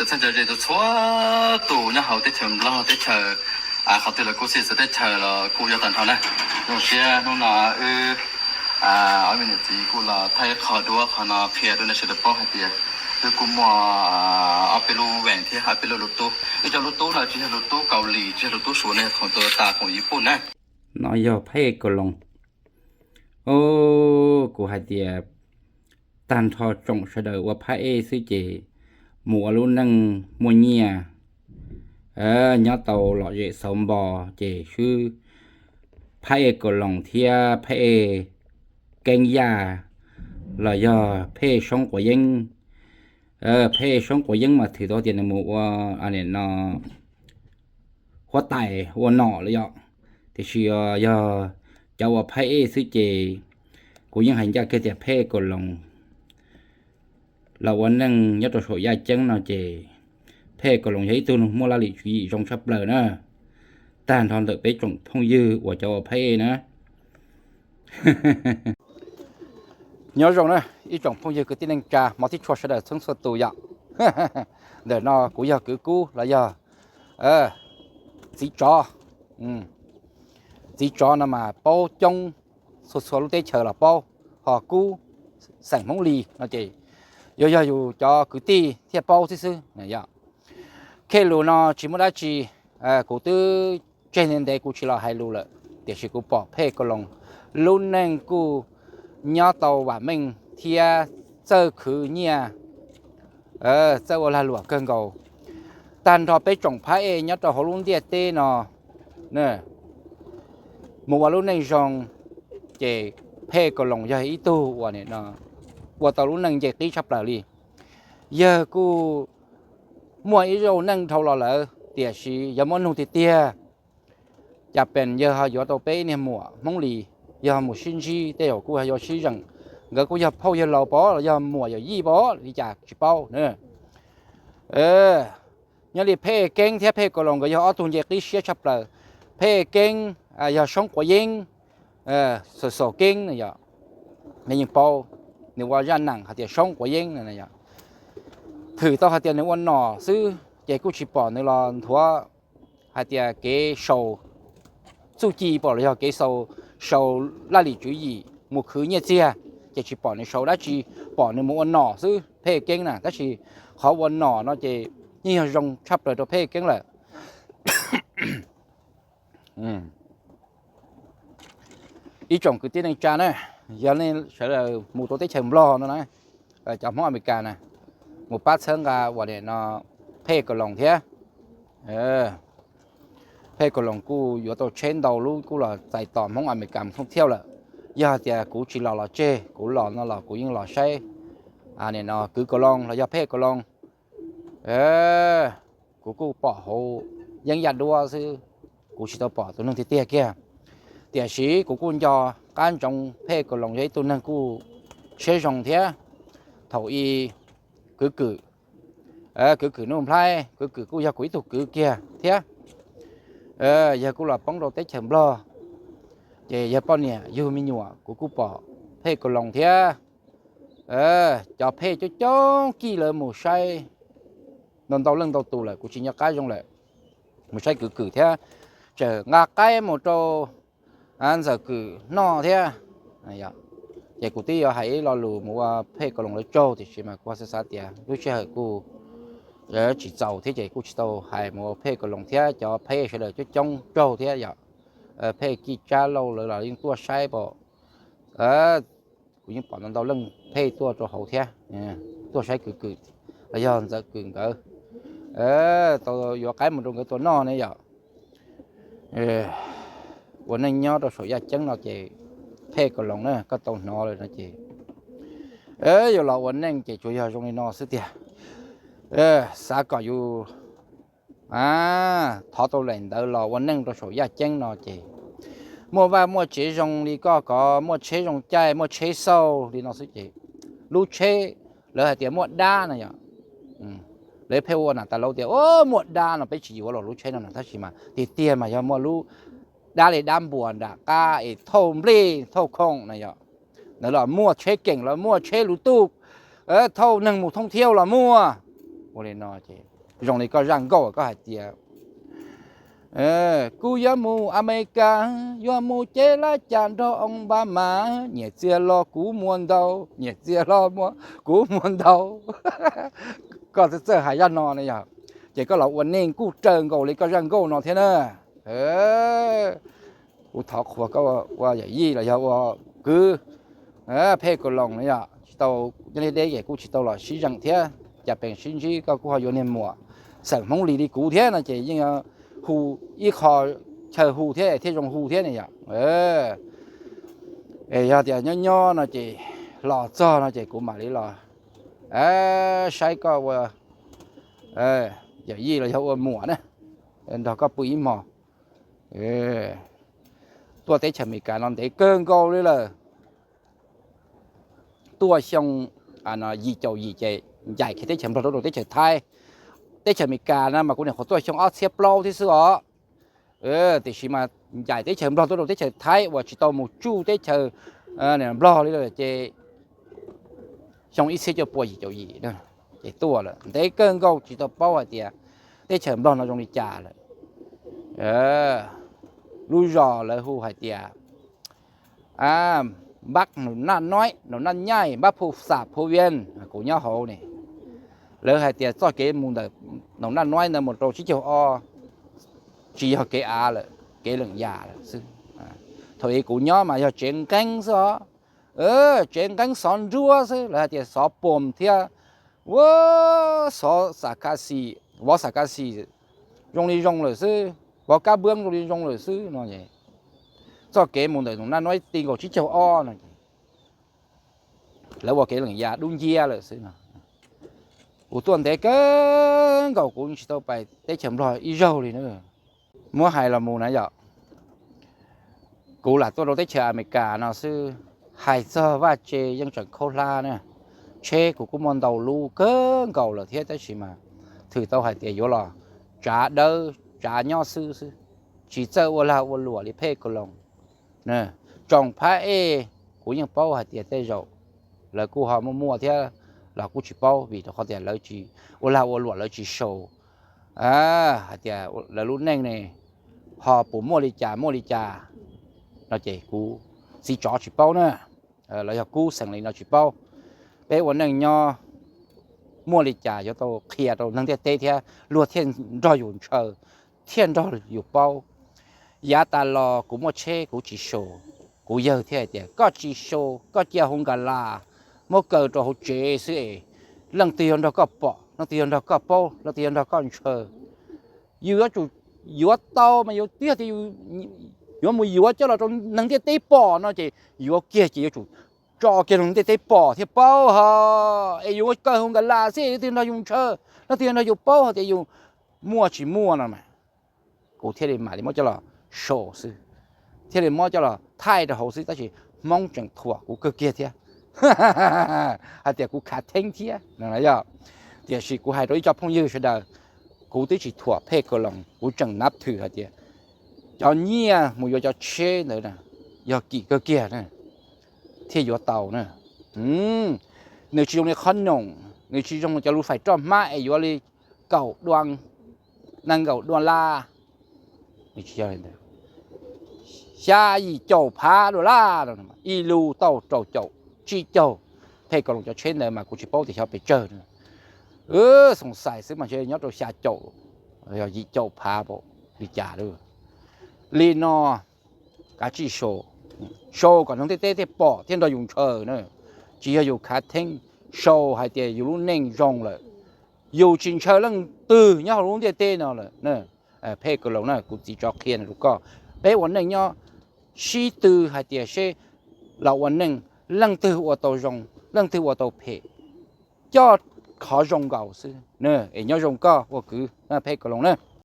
Txheej cov ze txhua tus nyob hauv teb chaws Nplog teb chaws, qhov twg los kuj xij xwm teb chaws los kuj yog tag nrho na. Zoo siab hnub no wb ob me niam txiv kuj los thaij qhov duab qhov no qhia rau nej sawv daws paub hais tias wb kuj muaj ob peb lub vees thiab ob peb lub lub tub. Wb cov lub tub no tsis yog lub tub Kaus Lim, tsis yog lub tub Suav, no yog khoom Toyota khoom Yiv Pum na. No yog phab ej kaus loos. Kuv hais tias tag nrho tsoom sawv daws ua phab ej xwb ces mus ua lub neej muaj nyiaj, nyob tau lom zem xauv npo ces swb phab ej kaus loos thiab phab ej Keeb Yaj los yog phab ej Soob Quav Yeeb. Phab ej Soob Quav Yeeb mas thwm tau tias nws mus ua no huab tais ua nom lawm yom. Tiam sis yog cov ua phab ej xwb ces kuv yeej hais ncaj kiag tias phab ej kaus loos los ua neej nyob rau saum yaj ceeb no ces phab ej kaus loos yog ib tug neeg muaj laj lim tswv yim zoo tshaj plaws na. Tag nrho ntawm peb tsoom phooj ywg uas cov ua phab ej na, nyob zoo na, ib tsoom phooj ywg kwv tij neej tsa hmov thiab tshua sawv daws txhua txhua tus yom. Ntawm no kuv yog kwv Kub los yog txiv tsov. Txiv tsov no mas paub coob, txhua txhua lub teb chaws los paub, ho Kub xeem Hmoob Lis no ces yog yog yus cov kwv tij thiaj paub thiab xwb. Khej lus no tsis muaj dab tsi, kuv twb tseg ntev ntev kuv tsis los hais lus lawm, tiam sis kuv pom phab ej kaus loos lub neej kuj nyob tau vam meej thiab txawj khwv nyiaj, txawj ua lag luam kawg nkaus. Tag nrho peb tsoom phab ej nyob rau hauv lub ntiaj teb no mus ua lub neej zoo, ces phab ej kaus loos yog ib tug uas ua tau lub neej nce qib tshaj plaws li. Yawg kuj muaj ib zaug neej dhau los lawm, tiam sis yog muab nug tiag tiag, cas pes yawg ho yuav tau peb ib niag muam Hmoob Lis, yog mus sib ntsib tej zaum kuj ho yuav sib zeem. Nkawd kuj yog phauj yawg laus pov los yog muam yawm yij pov li cas tsis paub na. Nyob li phab ej Keeb thiab phab ej kaus loos nkawd yog ob tug nce qib siab tshaj plaws. Phab ej Keeb yog Soob Quav Yeeb, Xaus Xaus Keeb no yog, nej yeej paub, nws ua zaj neem hais tias Soob Quav Yeeb no. Thwm tau hais tias nws ua nom xwb ces kuj tsis pom nws los nthuav hais tias kev sau txuj ci pom los yog kev sau, sau laj lim tswv yim mus khwv nyiaj txiag, ces tsis pom nws sau dab tsi, pom nws mus ua nom xwb phab ej Keeb na. Tab sis qhov ua nom no ces yeej yog zoo tshaj plaws rau phab ej Keeb lawm. Ib tsoom kwv tij neej tsa na, yog nej sawv daws mus rau teb chaws Nplog no na, cov Hmoob Amelikas na, mus pab txhawb nqa uas nim no phab ej kaus loos thiab. Phab ej kaus loos kuj yuav tau tsheb ntau lub kuj los txais tos Hmoob Amelikas mus thooj thiauj lawm. Yog hais tias kuv tsis los los tseg, kuv los no los kuv yeej los saib nim no kwv kaus loos los yog phab ej kaus loos. Kuv kuj pom hauv yeeb yaj duab xwb, kuv tsis tau pom tus neeg tiag tiag kiag. Tiam sis kuv kuj nco qab ntsoov phab ej kaus loos yog ib tug neeg kuj siab zoo thiab. Thaum i kwv kwm, kwv kwm Nuj Nplhaib, kwv kwm kuj yog kuv ib tug kwv kiag thiab. Yawg kuj los poob rau teb chaws Nplog, ces yawg poj niam yug me nyuam kuv kuj pom phab ej kaus loos thiab. Cov phab ej coob coob kij lawv mus saib ntau ntau leej ntau tus lawm, kuv tsis nco qab zoo lawm, mus saib kwv kwm thiab. Tseem nqa qaib mus rau ntxawm kwm noj thiab. Ces kuv twb yuav hais ib lo lus mus ua phab ej kaus loos lawv tsaug, tiam sis mas kuv xav xav tias lub sij hawm kuj tsis txaus thiab ces kuj tsis tau hais mus ua phab ej kaus loos thiab cov phab ej sawv daws coob coob tsaug thiab yom. Phab ej Kij Tsab Lauj lawv los yeej tuaj saib pom, kuv yeej pom ntau ntau leej phab ej tuaj rau hauv thiab, tuaj saib kwv kwm los yog ntxawm kwm nkawd, tau yuav qaib mus rau nkawd tua noj ne yom. Ua neej nyob rau saum yaj ceeb no ces phab ej kaus loos na, koj tau hnov lawm no ces yuav los ua neej ces tsuas yog zoo li no xwb tiag. Xav kom yus thov tau lem ntawd los ua neej rau saum yaj ceeb no ces muaj vaj muaj tsev zoo li koj, kov muaj tsheb zoo caij, muaj tsheb xauj li no xwb ces lub tsheb lawv hais tias muaj dab no yom. Lawv pheej ua na tas lauv tias muaj dab no, peb tsis yuav los lub tsheb no na, tab sis mas tiag tiag mas yog muaj lub dab li dab npuas nram qab es thauj nplej thauj khoom na yom. Ntawd los muaj, tsheb keem los muaj, tsheb lus tuj thauj neeg mus thooj thiauj los muaj. li no ces zoo li koj zaj nkauj koj hais tias, kuv yuav mus Amelikas, yuav mus cev laj cas nrog Obama, nyiam txiag los kuv muag ntau, nyiam txiag los muag kuv muag ntau. Koj txawj txawj hais zaj no ne yog, ces koj los ua neej kuj raws nkaus li koj zaj nkauj no thiab na. Kuv thov qhuas koj ua yawm yij los yog ua kwv Phej Kaus Loos na yom, tsis tau nyob liaj deb ces kuj tsis tau los sib zeem thiab, cas pees sib ntsib koj kuj ho yuav niag muam xeem Hmoob Lis li kuv thiab no ces yeej hu ib qho chaw hu thiab thiaj zoo hu thiab ne yom. Es yog tias nyob nyob no ces los txog no ces kuv mam li los saib koj ua yawm yij los yog ua muam na, nrog koj pw ib hmos. Tuaj teb chaws Amelikas no ntev kawg nkaus li lawm. Tuaj xyoo yim caum yim ces ncaim kiag teb chaws Nplog rau teb chaws Thaib. Teb chaws Amelikas no mas kuv nyuam qhuav tuaj xyoo ob txhiab plaub thiab xwb os. Tiam sis mas ncaim teb chaws Nplog tuaj rau teb chaws Thaib uas tsis tau mus tsuj teb chaws Nplog li lawm ces xyoo ib txhiab cuaj pua yim caum yim ces tuaj lawm. Ntev kawg nkaus tsis tau paub hais tias teb chaws Nplog no zoo li cas lawm. Lub zos lawv hu hais tias Npab Naj Noib, Naj Nyaij, Npab Phu Xam, Phu Vias, kuv nyob hauv ne. Lawv hais tias txoj kev mus ntawm Naj Noib ntawd mus rau tsib caug ob tsis yog kev av lawm, kev leem yas lawm xwb. Thaum i kuv nyob mas yog tsev nqeeb xwb os. Tsev nqeeb xov nruab xwb, lawv hais tias xov pom thiab, ua xov xa ka xis, vov xa ka xis zoo li zoo lawm xwb, vov kab npwb zoo li zoo lawm xwb no. Txoj kev mus ntawm Naj Noib ti nkaus tsib caug ob no lawv ua kev leem yas dub nciab lawm xwb no. Kuv tuaj ntev kawg nkaus kuv tsis tau pais teb chaws Nplog ib zaug li na. Muab hais los mus na yom, kuv lam tuaj rau teb chaws Amelikas no xwb, hais txog vaj tse yeej tseem khaub hlab na. Tsheb kuv kuj muaj ntau lub kawg nkaus lawm thiab tab sis mas thwm tau hais tias yuav los tsav dawb tsav nyob xwb xwb, tsis txawj ua lag ua luam li Phej Kaus Loos. Tsoom phab ej kuv yeej paub hais tias tej zaum lawv kuj ho muaj muaj thiab los kuj tsis paub vim rau qhov tias lawv tsis ua lag ua luam, lawv tsis show hais tias lawv lub neej ne ho puas muaj li cas muaj li cas no ces kuv txiv tsov tsis paub na, los yog kuv xeem li no tsis paub. Peb ua neej nyob muaj li cas yuav tau qhia rau neeg ntiaj teb thiab luag thiaj nrog yus ntshaw, thiaj nrog yus paub. Yav tas los kuv muaj tsheb kuv tsis show, kuv yawg thiaj hais tias koj tsis show koj cia hu nkas las muab kaw rau hauv tsev xwb es leej twg yuav nrog koj pom, leej twg yuav nrog koj paub, leej twg yuav nrog koj ntshaw. Yus yuav tsum yuav tau mas yus twb tias yuav mus yuav coj los rau neeg ntiaj teb pom no ces yuav kiag ces yuav tsum tso kiag rau neeg ntiaj teb pom thiaj paub ho. Es yus kaw hu nkas las xwb leej twg nrog yus ntshaw, leej twg yuav nrog yus paub hais tias yus muaj tsis muaj no mas. Kuv thiaj li mam li muab coj los show xwb, thiaj li muab coj los thaij rau hauv xwb tab sis Hmoob tseem thuam kuv kawg kiag thiab hais tias kuv khav theeb thiab no yog. Tiam sis kuv hais rau ib co phooj ywg sawv daws, kuv twb tsis thuam Phej Kaus Loos, kuv tseem nab thwm hais tias cov nyiaj mus yuav cov tsheb ntawd na yog kim kawg kiag na thiaj yuav tau na. Nws tsis zoo li qhob noom, nws tsis zoo cov lus fais roj hmab es yuav li kaum dua, nees nkaum dua laj, xya yim caum phav dua laj, ib lub tau rau caum tsib caug. Phej Kaus Loos cov tsheb ntawd mas kuv tsis paub tias xyov pes tsawg. Xoom xais xwb mas ntshe nyob rau xya caum, yog yim caum phav li cas. Li no kav tsij show, show kom neeg ntiaj teb thiaj pom thiaj nrog yus ntshaw na. Tsis yog yus khav theeb, show hais tias yus lub neej zoo lawm, yus tsis ntshaw leej twg nyob hauv lub ntiaj teb no lawm. Phej Kaus Loos na, kuv txiv tsov qhia no rau koj. Peb ua neej nyob sib tw hais tias seb los ua neej leej twg ua tau zoo, leej twg ua tau phem, coj qhov zoo nkaus xwb es nyob zoo koj ua kwv Phej Kaus Loos na.